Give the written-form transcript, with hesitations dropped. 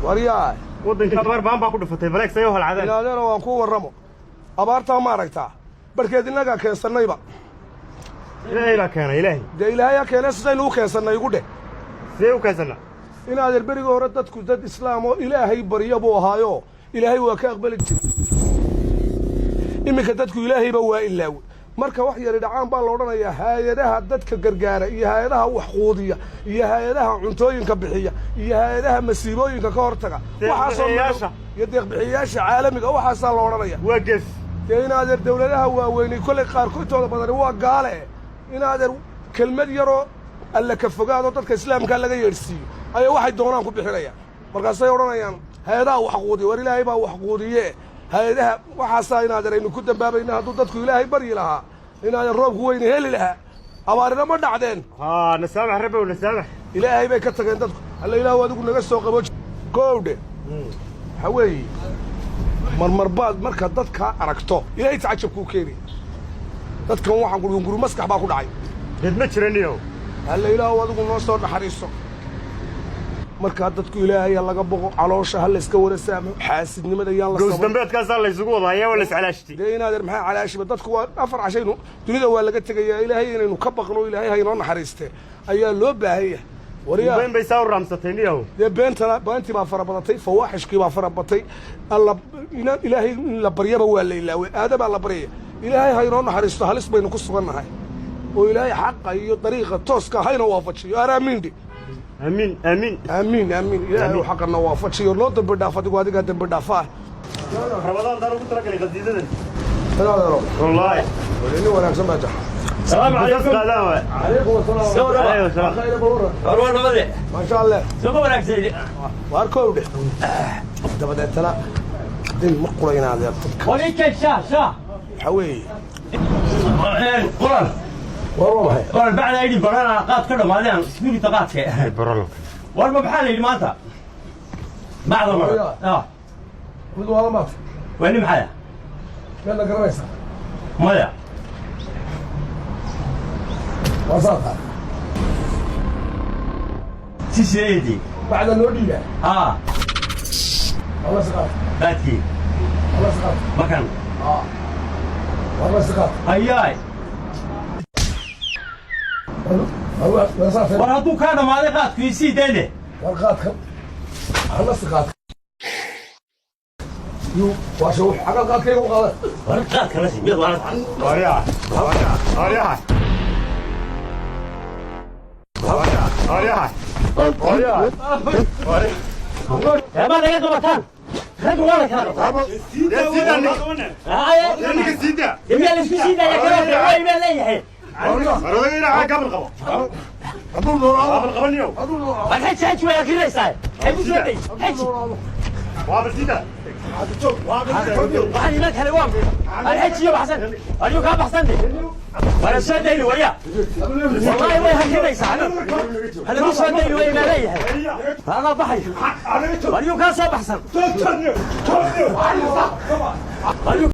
Waryaa. Waddanka abaar baan baa ku dhufatay, baleeg sayo halcadeen. Ilaadeena waan kuu warramo. Abaartaa ma aragtaa? Barhkeed innagaa keensannayba. Ilaahay baa keenay, Ilaahay. Dee Ilaahayaa keenay, sidaynu u keensannay igu dheh. Sidee u keensannaa? Inaadeer, berigii hore dadku dad islaam oo Ilaahay barya buu ahaayo, Ilaahay waa ka aqbali jiray. Iminka dadku Ilaahayba waa ilaawe. Marka wax yari dhacaan baa la odhanayaa hay-adaha dadka gargaara iyo hay-adaha wax quudiya iyo hay-adaha cuntooyinka bixiya iyo hay-adaha masiibooyinka ka hortaga, waxaasoo Deeq-bixiyayaasha. iyo deeqbixiyayaasha caalamiga, waxaasaa la odhanaya. Waa gef. Dee inaadeer, dawladaha waaweynay kollay qaarkood intooda badani waa gaale. Inaadeer, kelmad yaroo Alla ka fogaado dadka islaamkaa laga yeedhsiiyo ayaa waxay doonaan ku bixinayaan. Markaasay odhanayaan hay-adaha wax quudiya. War Ilaahay baa wax quudiye. Hay-adaha waxaasaa, inaadeer, aynu ku dambaabayna. Hadduu dadku Ilaahay baryi lahaa, inaadeer, roobku weyna heli lahaa, abaarina ma dhacdeen. Haa, nasaamax Rabbow, nasaamax. Ilaahay bay ka tageen dadku. Alla Ilaahu adigu naga soo qabo. Koowdhe, waxaa weeye, marmarbaad marka dadkaa aragto Ilaahay tacajab kuu keenaya. Dadkan waxaan ku hunguri maskax baa ku dhacay. Dad ma jiraniyo. Alla Ilaahu adigu noo soo naxariiso. Markaa dadku Ilaahay ha laga boqo, caloosha ha layska wara saamo, xaasidnimada yaan la Gows samayn. Dambeedkaasaa la isugu wada hayaa, waa la iscalaashtay. Dee inaadeer, maxaa calaashiba? Dadku waa 4 cashaynu dunida waa laga tegayaa. Ilaahay inaynu ka baqno, Ilaahay ha inoo naxariiste, ayaa loo baahan yahay. Waryaa. Been bay saa u raamsatay, niyow. Dee beentana, beentii baa fara badatay, fawaaxishkii baa fara batay. Alla inaan Ilaahay in la baryaba waa la ilaaway, aadabaa la baryaya. Ilaahay ha inoo naxariisto, halis baynu ku sugannahay, oo Ilaahay xaqa iyo dariiqa tooska hayna waafajiyo. Aamiindhi. Aamiin, aamiin. Aamiin, aamiin. Ilaahay uu xaqana waafajiyo, noo dambi dhaaf. Adigu adigaa dambi dhaafa ah. Rabadaan daan ugu talagalay qasiidadan. Inaadero. Wallaahi. Nin wanaagsan baa jaxa. السلام عليكم. Qaadaan waay. Calaykum asalaam. Soo dhawaad. Alaykum asalaam. Khayr bawarra. War nabade. Maasha Allah. Soo ma wanaagsan. Waar, kow dheh, dabadeetana din mar qura inaad dadka War shaah shaah. Waxaa weeye. Qoral. War waa maxay? Qoral bacda aydi barana qaad ka dhamaadeen iskuulita qaadka. Barolo. War ma maxaa la yidhi maanta? Bacda mar. Ah, mid waa la maata. Waa nin maxaya? Meelna garanaysaa? Maya. Waa saa tahay. Si sideedii. Bacda loo dhiibaa. Ah, Wala siqaad. Qaadkii. Wala siqaad. Makan. Wala siqaad. Hayaay. Waa saa tahay. War hadduu kaa dhamaaday qaadku isii deene. War qaadka hala siqaad yu waa soo xagal qaadkayga u qaadan. War qaadka la sii mid waa. Waaryaha, waaryaha, waaryaha, waaryaha, waaryaha. Ma laga qabataan. Rag waa la kala qabtaa. Dee siidaa ninka. Haye. Dee ninka siidaa. Miyaa la isku siidaya kala way baa leeyahay. War odaga inaa gaabal qabo. Gaabal qabaniyow. War xaj xaj way akrinaysaa. Xaj soo day. Xaj. Waabal siidaa. Waxaan iman kale waa war xaj iyo baxsan. War yuu kaa baxsan. War soo dayni warya. Wallahi way hakrinaysaa. Hal ku soo dayni way baa leeyahay. Hada baxay. War yuu kaa soo baxsan. War yuu